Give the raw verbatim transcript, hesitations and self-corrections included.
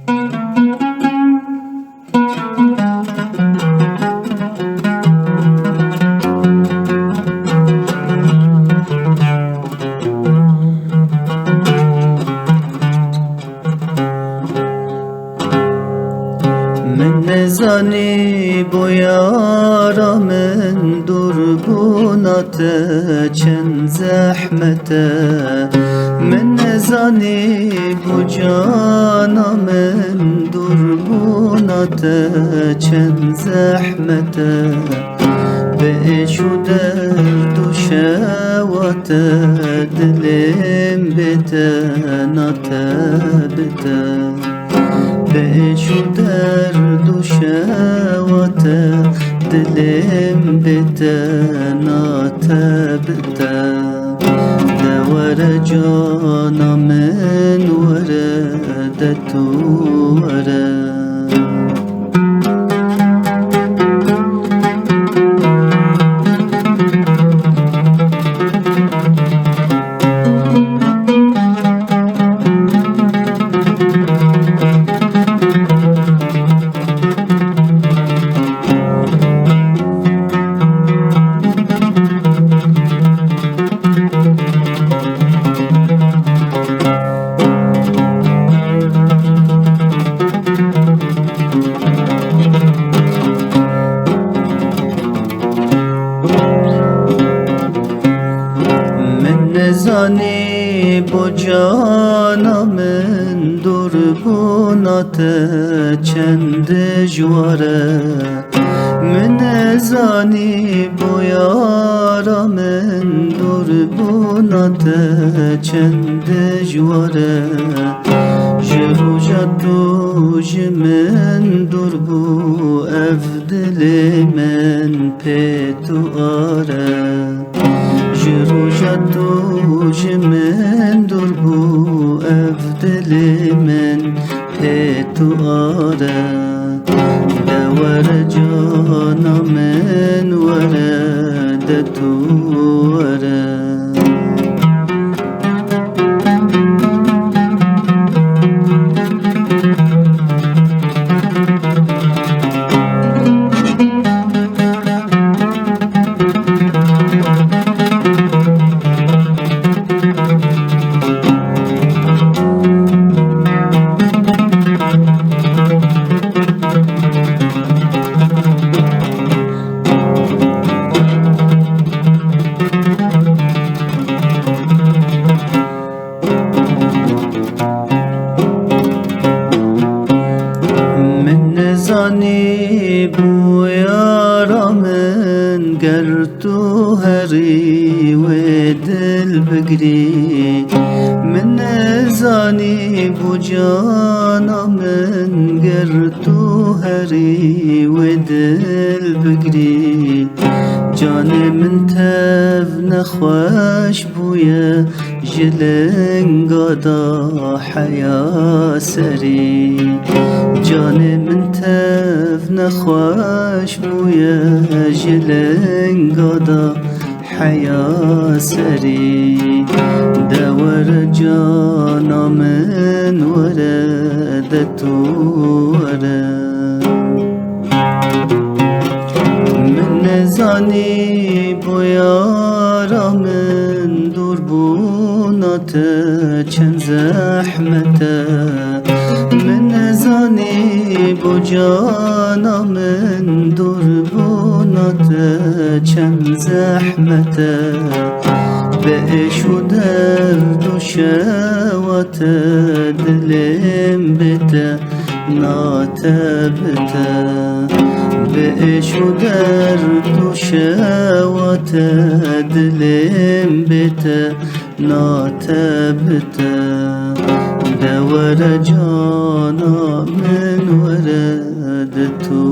Min nezanî bo yara min dûrbûna te çend zehmet e. Min nezanî bo cana min dûrbûna te çend zehmet e. Bi êş û derd û şewa te dilêm bê te na te bi te. Bi êş û derd û şewa te dilêm bê te na te bi te. De were cana min were, de tu were. Min nezanî bo cana min dûrbûna te çend dijwar e. Min nezanî bo yara min dûrbûna te çend dijwar e. Ji roja tu ji min dûr bû, ev dilê min pê tu are. Ji roja tu ji min dûr bû, ev dilê min pê tu are. De were cana min were, de tu were. Min nezanî bû yara min, ger tu herî wê dil bigirî. Min nezanî bû cana min, ger tu herî wê dil bigirî. Canê min tev nexweş bûye, ji linga da heya serî. Canê min tev nexweş bûye, ji linga da heya serî. De were cana min were, de tu were. Min nezanî bo yara min dûrbûna te çend zehmet e. Min nezanî bo cana min dûrbûna te çend zehmet e. Bi êş û derd û şewa te dilêm bê te na te bi te. Bi êş û derd û şewa te dilêm bê te na te bi te. De were cana min were, de tu